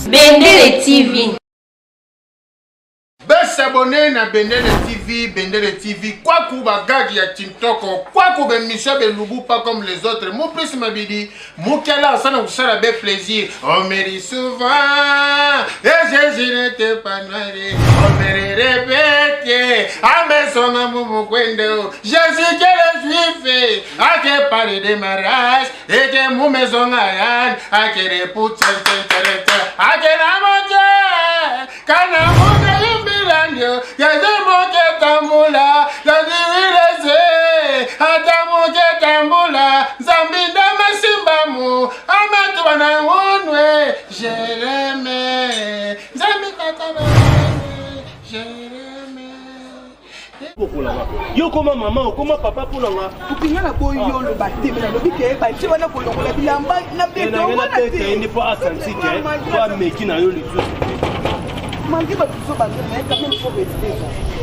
Bendele TV. Besabone na Bendele TV, Bendele TV, kwaku bagag ya Tintoko, kwaku bemission belubu pas comme les autres, mu plus mabidi, mukela asana kusala be plaisir. On me dit souvent, et Jésus n'était pas noir, on me répète, amesonga mumukwendo, Jésus que le juif, ake parle de mariage, et que mumezonga yan, ake repousse, ake namote, kana moke yimbilandio, yaze moke tambula, yaziwireze, ata moke tambula, Nzambi ndamasimbamu, amatuba na ngunwe, Jereme, Nzambi tata na ngunwe, Jereme. Okolanga yo okoma mama okoma papa mpo na nga kupinga na boyi yo oloba te me nalobi ke batie wana kolongola bilamba na beto wana te nde mpo asanti ke mpo ameki na yo lisusu malgré bato so bazo mais quand même faut rester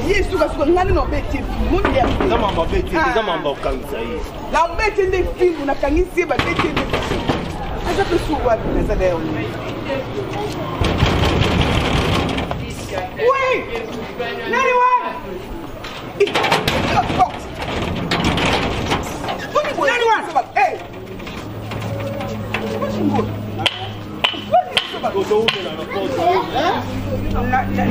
ye sukasuka ngai nde nabeti moni ya eza mambo abeti eza mambo okangisa ye nabeti nde fimbu nakangisi ye babeti nde aza mpe su wapi naza na yango. Oui! Nani wana? Nani wana? Eh!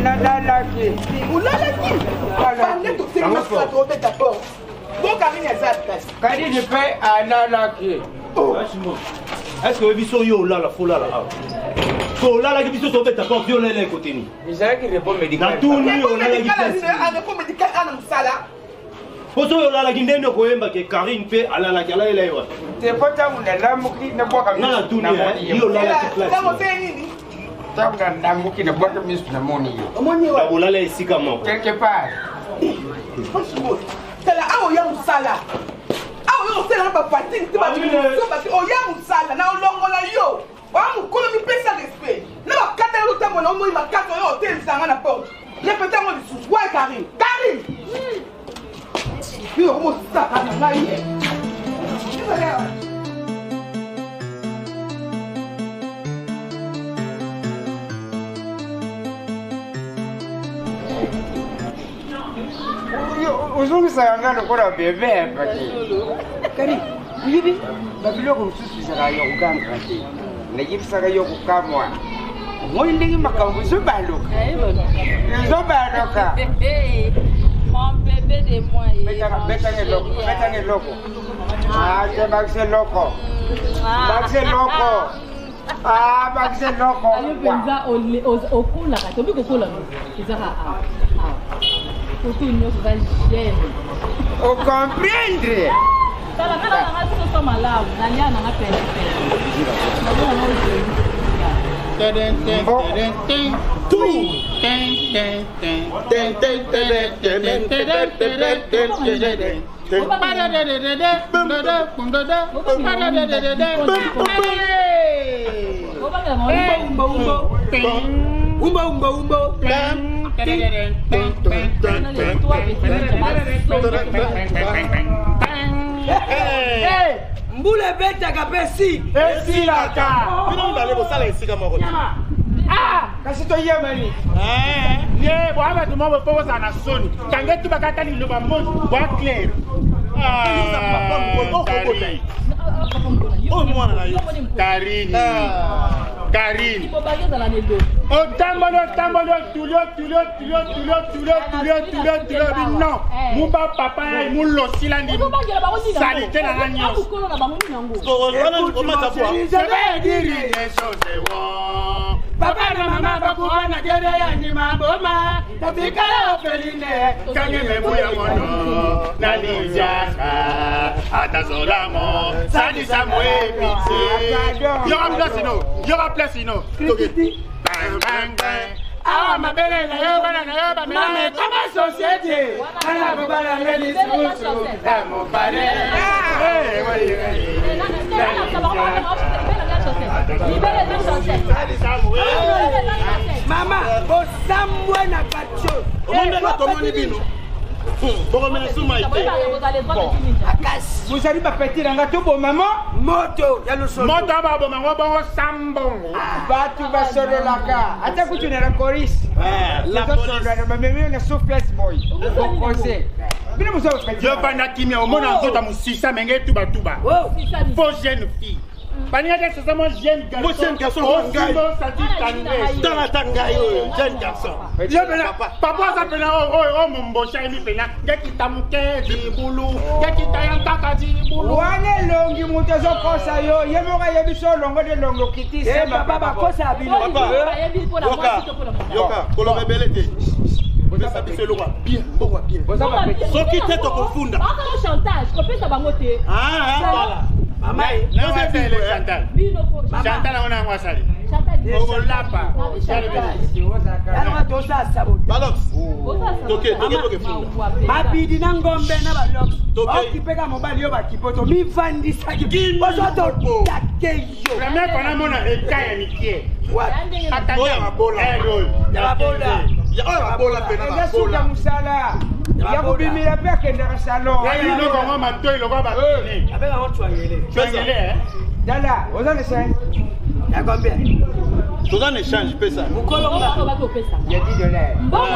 Nalalaki. Olalaki? Bande totelema tobeta porte. Bo Karine aza place. Karine mpe alalaki. Est-ce que biso yo olala fo olala awa? So olalaki biso tobeta porte yo olala ekoteni. Ezalaki repos médical. Natuni olalaki place. Repos médical ana mosala. Po soki olalaki ndenge okoyemba ke Karine mpe alalaki alalela ye wapi? Te po ntango nalamuki nabwaka Nga natuni yo olalaki place. Ntango osali nini? Ntango nalamuki nabwaka miso namoni yo. Omoni yo. Olala esika moko. Quelque part. Tala awa oya mosala. Awa oyo osalaka bapatine te bato oya mosala na olongola yo. Oya mokolo mipesa respect. Na bakata yo otambola omoi makata oyo otelemisa nga na porte. Répète yango lisusu. Wa Karine. Karine. Bino okomosaka na ngai. Ozongisaka nga lokola bebe paki kani oyebi babiloko mosusu ezalaka ya kogangaka te nayebisaka yo kokamwa omoni ndenge makambo ezobaluka ezobaluka betanga eloko betanga eloko ate bakisa eloko bakisa eloko bakisa eloko ayo mpenza okolaka te obi kokola no ezaka awa koto nyonso oza jeune ocomprendre tala nga nanga soso malamu nalia nanga pelepele Umba umba umba. Mbula ebetaka mpe si esilaka bino mibale bosala esika moko te. Kasi toyemani ye boa bato moko mpo bozala na soni kange tubaka ata liloba mbonzi boa claire. Oyo mwana na yo Karine, Karine, otamboli otamboli otuli otuli otuli otuli otuli otuli otuli otuli obi non muba papa ya mulosila ndi salite na nga nyonso. Papa na mama bakufa na kere ya ndima boma tobikala ofeline kange mebuya mono naliziaka atazolamo salisa moepiti yoka place ino yoka place ino. Bang, bang, bang. Awa mabele na yo bana na yo bamela kama société bana kobala nde lisusu ya mopale. Mama bosambwe na katio omondenge tomoni bino. Bokomela suma te. Bozali bapeti na nga tobomama moto ya losolo. Moto ababoma ngo bongo sambongo. Bato basololaka ata kutu na la choriste. La Tozosolola na bamemi na sur place boy. Bokose. Bino boza bapeti. Yo banda kimia omona nzoto ya mosisa menge tubatuba. Faux jeune fille. Baninga te sasa mo jeune garçon. Mo jeune garçon, ngai. Osimba osati tendresse. Tala ata ngai oyo jeune garçon. Yo pena papa aza pena oyo oyo mombosha yemi pena ngekita moke libulu ngekita ya ntaka libulu. Wana elongi moto azokosa yo ye moko ayebi so olongo nde elongi okitisi. Eh, papa bakosa bino. Yoka, yoka, koloba ebele te. Pesa biso eloko ya bien, mbongo ya bien. Boza bapeti. Soki te tokofunda. Bakalo chantage, kopesa bango te. Ah, tala. Mama ye. Nayo Chantal. Bino ko. Chantal yango na yango asali. Chantal. Okolapa. Yango tosala sabote. Balox. Toke, toke, toke funda. Mabidi na ngombe na balox. Toke. Baokipeka mobali yo bakipoto mivandisaki. Ozo totake yo. Premier fois namona eka ya mikie. Wapi? Ata Oyo ya mabola. Eh, oyo. Ya babola. Ya oyo babola pena Eza suka babola. mosala ya kobimela mpe akendaka salon. Ya biloko yango matoi lokola bapine. Abenga ngo twangele. Twangele, eh? Tala, oza na change. Ya combien? Toza na échange pesa. Mokolo nga. Ya 10 dollars. Mbongo Ya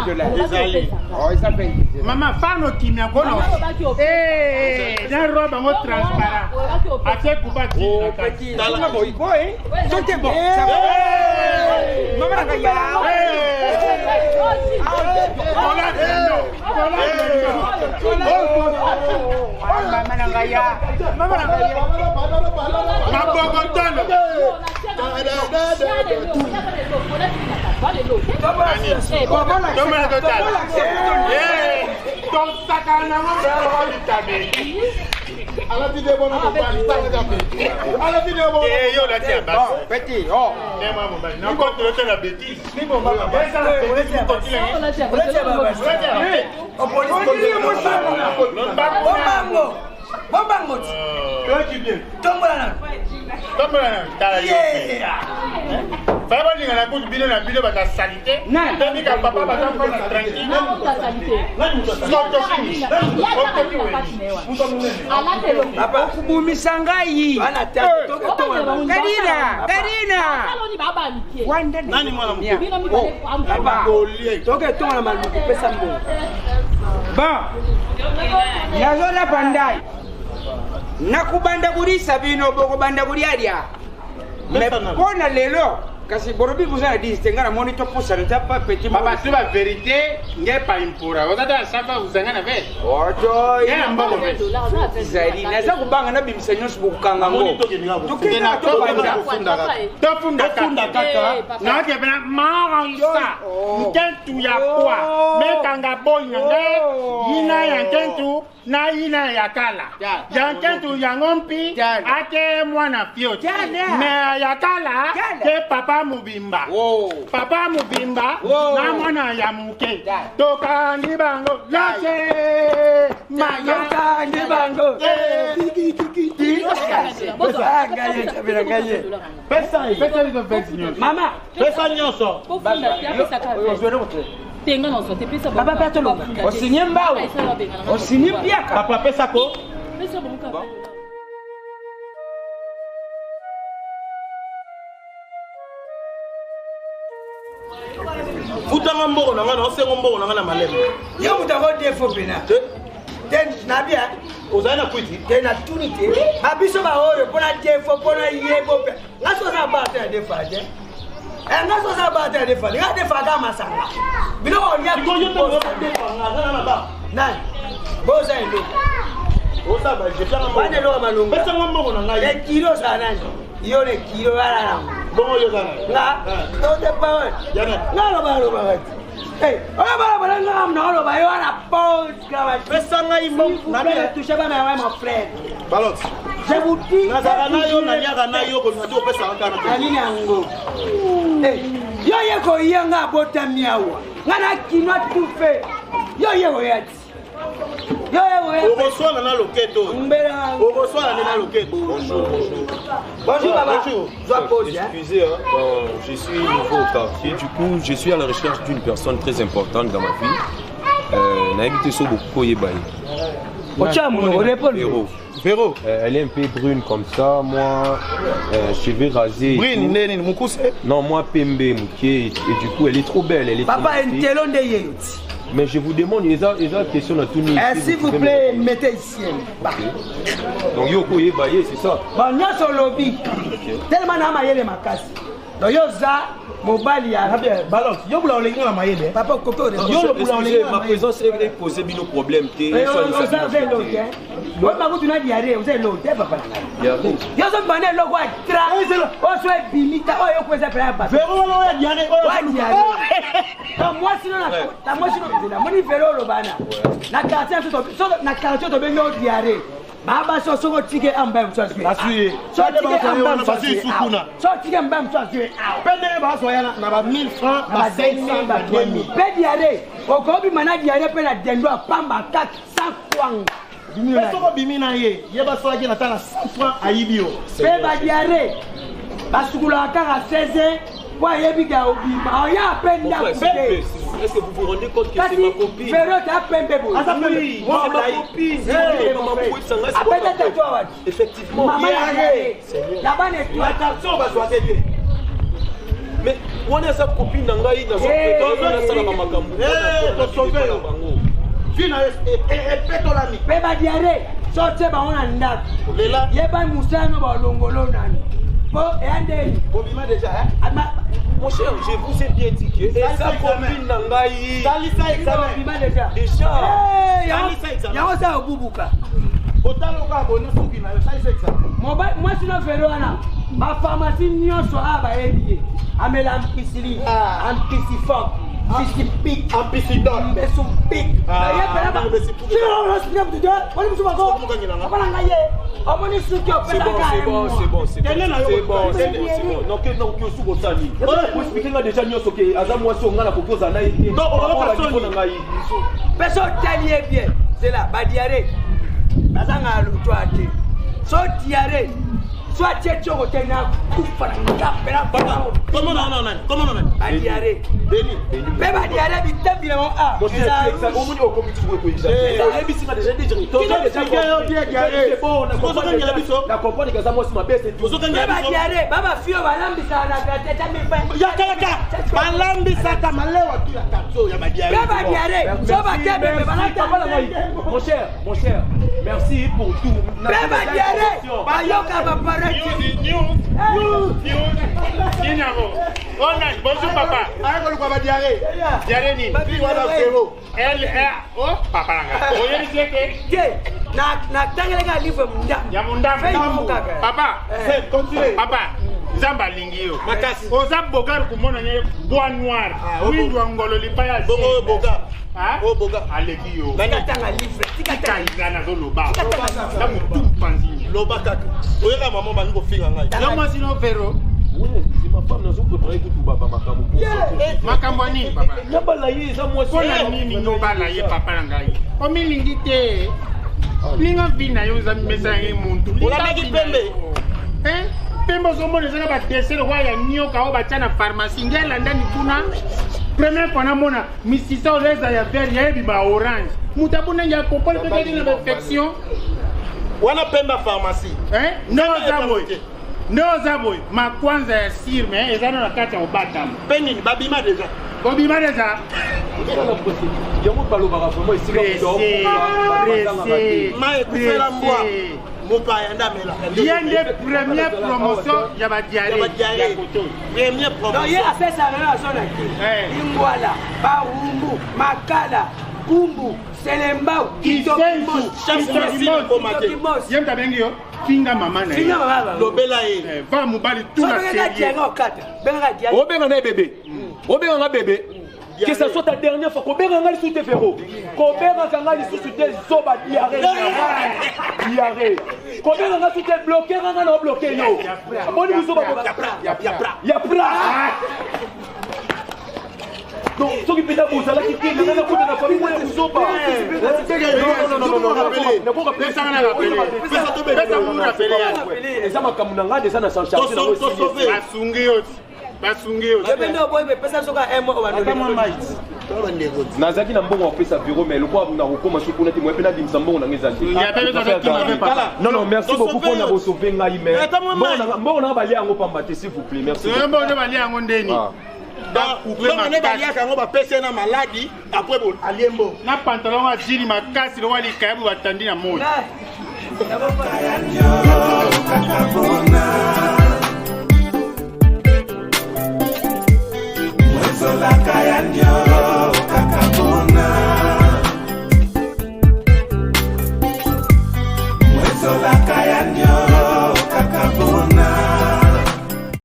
10 dollars. wana. Ezali. Oh, eza mpe 10 dollars. Mama fano kimia kono. Mama olobaki opesa. Eh, na robe yango transparent. Olobaki opesa. Atie kuba ti na kati. Tala boyi boyi. Soki bon. Ça va. Mama na ngai ya. Kola dendo. Kola dendo. Mama na ngai ya. Mama na ngai ya. Mabokotolo. Tomona totala. Eh, tosakana nango biloko bitabe. Eh, yo olati ya basi. Bon, petit, oh. Eh, mwa mobali. Nakotolo te na bêtise. Eza na bêtise, mokotile nge. Olati ya basi. Bobango. Bobango ti. Tombola nanu. Tombola nanu, tala yo. Yeah. Faya balingana kutu bino na bino baza salite. Nani? Tobika papa baza mpona tranquille. Okubumisa ngai. Wana tata toke tombola bango. Karina, Karina. Wanda Nani mwana moke? Papa. Kolie. Toke tombola maluku pesa mbongo. Bon. Nazolapa ndai. Nakubanda kulisa bino bokobanda kulialya. Me mpo na lelo kasi bolobi boza na 10 te ngai namoni topusana ta pa petit Papa tu ba vérité nge pa impura. Oza ta safa uzanga na ve. oto Nge na mbongo ve. ezali naza kubanga nabimisa nyonso bokokanga ngo Namoni tokende kaka tokende tobanda kofunda kaka. Tofunda Tofunda kaka. kaka. Naoke pena maransa. Oh. Nkentu ya kwa. Oh. Mekanga bonya nge. Oh. Yina ya nkentu na yina ya kala. Ja. Ya nkentu yango mpi. Jana. Ake mwana fio. Jana. Me ya kala Jana. ke papa mubimba. Oh. Papa mubimba Oh. na mwana ya moke. Ja. Tokangi bango lase maya. Tokangi bango. Pesa ye. Pesa biso vexi nyonso. Mama. Pesa nyonso. Papa pe atolonga. Osinye mbao. Osinye mpiaka. Papa pesa ko. Futanga mbongo na ngai na osengo mbongo na ngai na malembe. Yo moto ako defo pena. Te. Te nabia. Ozali na kwiti. Te natuni te. Babiso baoyo mpona defo mpona yebo mpe. Nga so oza ba te ya defa te. Eh, nga so oza ba te ya defa te. Nga defa kaka masanga. Biloko olia Sikoyo yo ntango ozodefa nga aza na ba. Nani? Boza eloko. Oza ba je tanga mbongo. Wana eloko ya malonga. Pesa nga mbongo na ngai. Ekilo ozala nani? Yo na ekilo wana nango. Bongo yo oza na. Nga tote parole. Ya nani? Nga loba loba kati. Eh, oyo bala bala nga mna loba yo wana pause kama. Pesa ngai mbongo. S'il vous plaît, ne touchez pas ma mon frère. Balot. Je vous dis. Nazalaka na yo naliaka na yo kolinga te opesaka kaka na Na nini yango? Eh, yo ye koya nga abotami awa. Nga na kino tout fait. Yo ye koya ti. Yo ye koya. Okoswana na loketo. Mbela. Okoswana nde na loketo. Bonjour, bonjour. Bonjour papa. Bonjour. Zwa pause hein. Excusez, hein, bon, je suis nouveau au quartier. Du coup, je suis à la recherche d'une personne très importante dans ma vie. Nayebi te so bokoki koyeba ye. Otya monoko, répondre. Véro. Véro. Elle est un peu brune comme ça, moi, cheveux rasés et Brune, tout. nde nini mokuse? Non, moi pembe moke et du coup elle est trop belle, elle est trop Papa magnifique. intelo nde ye yo ti. Mais je vous demande, eza eza question na tuni. Eh, s'il vous plaît, mettez ici. Ba. Donc yo koyeba ye, c'est ça? Bon, nyonso olobi tellement na mayele makasi, donc yo oza mobali ya Balance yo bula olengi na mayele. Papa okoki. Yo bula olengi Excusez, na ma mayele. présence est posé bino problème te. Oza eloko te, oyeba kutu na diare, oza eloko te, papa na ngai. Diarrhée. Yo ozobanda eloko ya tra oyo so ebimi ta oyo yokweza pela ya bato. Vero wana oyo ya diare oyo. Wa diare to mwasi no na mwasi no namoni velo olobana na quartier so na quartier tobengi o diare baba so soki otike amba mosu azwi. Azwi ye. So otike amba mosu Bazwi azwi sukuna. so otike mba mosu azwi awa. Mpe ndenge bazwa ya na ba 1000 francs, ba 500, ba 2000. Mpe diare okobima na diare mpe na dendo ya pamba kaka sans kwanga. Mpe soki obimi na ye, ye basalaki na ta na 100 francs, ayibi yo. Mpe badiare basukulaka kaka 16 po ayebi ka obima oya mpe Mon ndako frère, s'il vous plaît, te. est-ce que vous vous rendez compte que c'est Kasi ma copine? vero ta pembe boye. Aza pembe. Oui, c'est ma copine. S'il vous plaît, maman, pourquoi ça reste Apeta tatu awa. Effectivement. Mama ya diare ya bana Na etwa. quartier bazwaka te. Mais wana eza copine na ngai, nazosala bamakambo. Eh, tosauve yo. Vi na yo epetolami. Mpe badiare so tie bango na ndako, Lela. yeba mosano balongolo nani po eya ndeni. Bobima déjà, hein? Mon cher, je vous ai bien dit que eza Salisa examen. copine na ngai. Salisa examen. Obima déjà. Déjà. Eh, Salisa examen. yango sa obubuka. Otala abone suki na yo, salisa examen. Mwasi no velo wana, bapharmacie nyonso awa bayebi ye, amela ampisili, ampisifok, fisipik, Ampisidol. mbesupik. Ah, mbesupik. Oni mosu bako papa na ngai ye omoni suki C'est bon, c'est bon, c'est bon, c'est bon. Kende na yo. C'est bon, c'est bon, Kende. c'est bon. Non, que non, que suko sani. Oyo ko expliquer nga déjà nyonso ke aza mwasi oyo nga nakoki ozala na ye te. Donc, okoyoka Par rapport à soni. niveau na ngai. Mpe so otali ye bien, zela badiare bazangaka lotwa te, so diare so atie tioko te na kufa na nga mpena. Comment na nani? Comment na nani? Badiare Beni. mpe badiare bitambi na bango a Mon cher, eza tu exa- omoni okomi ti boye koexagérer. Oyebisi nga déjà déjà. Toza déjà expliquer yo bien diarrhée. C'est bon, na comprendre Ozokangela déjà. biso. Na comprendre que aza mwasi mabe, c'est tout. mpe Ozokangela biso. badiare babafio balambisaka na quartier ta mifa. Yaka yaka. Balambisaka malewa tu ya quartier oyo ya badiare. Mpe badiare so bakebebe Merci, papa na ngai. balata. Mon cher, merci pour tout. Mpe badiare bayoka baparenti. News, news, news. Nini yango? Oh, nani? Bonjour papa. Aya koluka badiare. Diarrhée nini? Vi wana zero. L R O papa na ngai. Oyebi te ke Te natangelaka livre mundamu. Ya mundamu. Fei moko kaka. Papa, C'est continue. papa, Nzambe alingi yo. Makasi. Oza bogard komona ye bois noir. Ah, obo. Windu ya ngolo lipa ya Bongo oyo boga. Ah? Oyo boga. Aleki yo. Tikatanga livre, tikatanga. Nga nazoloba. Na motu mpanzi. Loba kaka. Oyaka mama bangi kofinga ngai. Yo mwasi no Vero. Oui, c'est ma femme, nazo préparer kutu ba makambo pour sortir. Makambo ya nini papa? Nabala ye eza mwasi. Mpona nini nobala ye papa na ngai? Omilingi te. Linga vi na yo oza mesa ye muntu. Linga Olandaki vi na pembe. yo. Hein? Pembe ozomona eza na badessin lokola ya nioka oyo batya na pharmacie. Ngai alandani kuna première fois namona misisa oyo eza ya vert ya ebima orange. Moto abonangi akopoli mpe kaki na bainfection. Wana pembe ya pharmacie. Hein? Nde oza boye. te. Nde oza boye makwanza ya sirme eza na kati ya kobatama. Mpe nini babima déjà. Kobima deja. Yango balobaka vraiment esika Pressé, moto akokufa, bazangaka te. pressé. Ma ekufela mbwa. Mopaya nde amelaka. Ye nde première promotion ya Ya badiare badiare. ya koto. Première Donc ye promotion. apesaka na azo na te. Eh. Lingwala, barumbu, makala, kumbu, selembau, Kisensu, Chef Kitokimos. koma te. Kitokimos. Ye moto abengi yo finga mama na ye. Finga mama bango. Lobela ye. Eh, va mobali So tuna bengaka serie. diare okata bengaka diare. Obenga na ye bébé, obenga nga bébé, que ça soit ta dernière fois kobenga nga lisusu te. Fero, kobengaka nga lisusu te. Zoba, diare, diare, kobenga nga lisusu te. Bloke nga, nga na obloke yo. Boni biso ya pra. Donc soki mpenza bozalaki te, nanga nakuta na famille moko ya buzoba. Eza makambo na ngai deja na charge. Tosauve. Asungi yo. Basungi yo. Yo mpe nde oboyi mpe pesa biso kaka un mois obandoli. Nazalaki na mbongo ya kopesa bureau, mais lokola nakokoma so kuna te, moye mpe nabimisa mbongo nanga eza te. Ya pe bezo kima pe papa. Non, non, merci beaucoup mpona bosauve ngai, mais Ata mwa mai. mbongo nanga balia yango pamba te, s'il vous plaît, merci. Yo mbongo balia yango ndeni. Ah. Coupe Mbongo nde makasi. baliaka yango, bapesi ye na maladi, après alie mbongo. Na pantalon ajili makasi lokola likayabu batandi na moi. Kaka bona.